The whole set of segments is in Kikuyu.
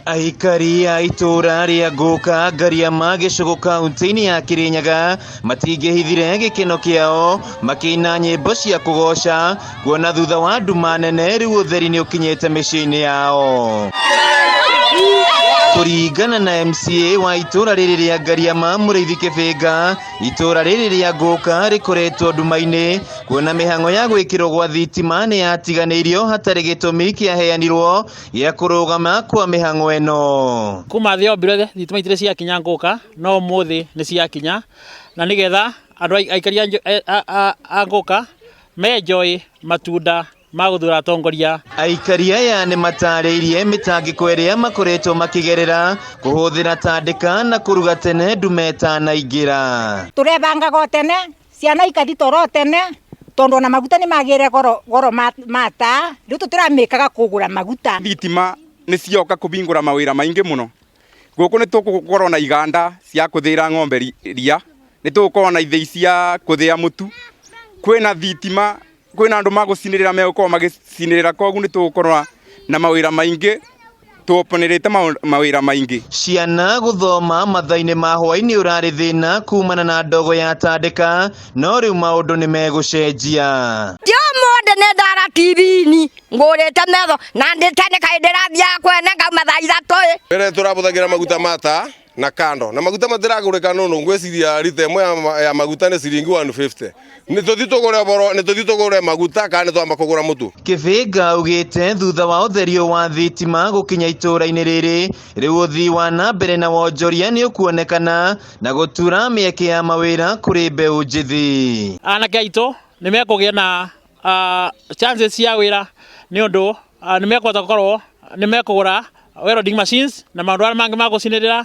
Aikari a itũũra rĩa Ngũka Ngariama gĩcũgũ kaunti-inĩ ya Kĩrĩnyaga matingĩhithire gĩkeno kĩao makĩina nyĩmbo cia kũgoca kuona thutha wa nduma nene rĩu ũtheri nĩ ũkinyĩte mĩciĩ-inĩ yao. Kũringana na MCA wa itũũra rĩrĩ rĩa Ngariama Mũrĩithi Kĩbĩnga, itũũra rĩrĩ rĩa Ngũka rĩkoretwo nduma-inĩ kuona mĩhang'o ya gwĩkĩrwo gwa thitima nĩ yatiganĩirio hatarĩ gĩtũmi kĩaheanirwo gĩa kũrũgama kwa mĩhang'o ĩno. Kuma thĩ yombirwo thitima itirĩ ciakinya Ngũka, no ũmũthĩ nĩ ciakinya, na nĩgetha andũ aikari a Ngũka menjoy matunda ma gũthura atongoria. Aikari aya nĩ matarĩirie mĩtangĩko ĩrĩa makoretwo makĩgerera kũhũthĩra tandĩka na kũruga tene ndume ĩtanaingĩra. Tũrebangaga o tene, ciana ikathi toro tene, tondu ona maguta nĩ magĩre goro goro ma taa, rĩu tũtiramĩkaga kũgũra maguta. Thitima nĩ cioka kũbingũra mawĩra maingĩ mũno. Gũkũ nĩ tũgũkorwo na iganda cia kũthĩĩra ng'ombe ria, nĩ tũgũkorwo na ithĩi cia kũthĩa mũtu, kwĩna thitima, kwĩna andũ magũcinĩrĩra megũkorwo magĩcinĩrĩra, koguo nĩ tũgũkorwo na mawĩra maingĩ, tũoponĩrĩte mawĩra maingĩ. Ciana gũthoma mathaa-inĩ ma hwaĩ-inĩ ũrarĩ thĩna kumana na ndogo ya tandĩka, no rĩu maũndũ nĩ megũcenjia. Ti ũmũthĩ nĩ ndara TV-inĩ ngũrĩte metho na ndĩte nĩ kaĩ ndĩrathiaga kwene ngauma thaa 3 ĩ. Mbere tũrabũthagĩra maguta ma taa na kando na maguta matiragũrĩka nũndũ ngwĩciria rita ĩmwe ya maguta nĩ ciringi 150. Nĩ tũthiĩ tũgũre boro, nĩ tũthiĩ tũgũre maguta kana nĩ twamba kũgũra mũtu. Kĩbĩnga augĩte thutha wa ũtherio wa thitima gũkinya itũũra-inĩ rĩrĩ, rĩu ũthii wa na mbere na wonjoria nĩ ũkuonekana na gũtura mĩeke ya mawĩra kũrĩ mbeũ njĩthĩ. Anake aitũ nĩ mekũgĩa na chances cia wĩra nĩ ũndũ nĩ mekũhota gũkorwo nĩ mekũgũra welding machines na maũndũ marĩa mangĩ ma gũcinĩrĩra.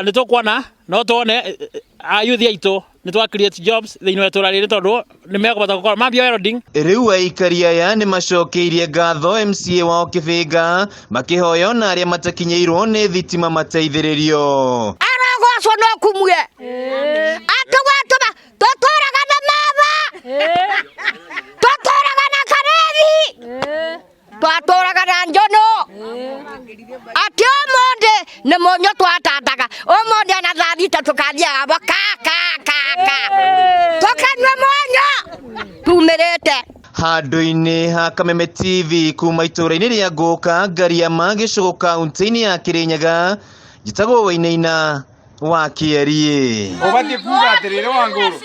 Nĩ tũkuona no tuone ayuthi aitũ nĩ twa create jobs thĩinĩ wa itũũra rĩrĩ tondũ nĩ mekũhota gũkorwo mambia welding. Rĩu aikari aya nĩ macokeirie ngatho MCA wao Kĩbĩnga makĩhoya ona arĩa matakinyĩirwo nĩ thitima mateithĩrĩrio. Arogocwo no kumue atũgatũma tũtũraga na metha, tũtũraga na karĩthi, twatũraga na njono, atĩ ũmũthĩ nĩ mũnyũ twatandaga, ũmũthĩ ona thaa 6 tũkathiaga bo ka ka ka ka tũkanyua mũnyũ tumĩrĩte. Handũ-inĩ ha Kameme TV kuma itũũra-inĩ rĩa Ngũka Ngariama gĩcũgũ kaunti-inĩ ya Kĩrĩnyaga, njĩtagwo Wainaina wa Kĩeriĩ. Ũbatiĩ kuga atĩrĩrĩ Wangũrũ.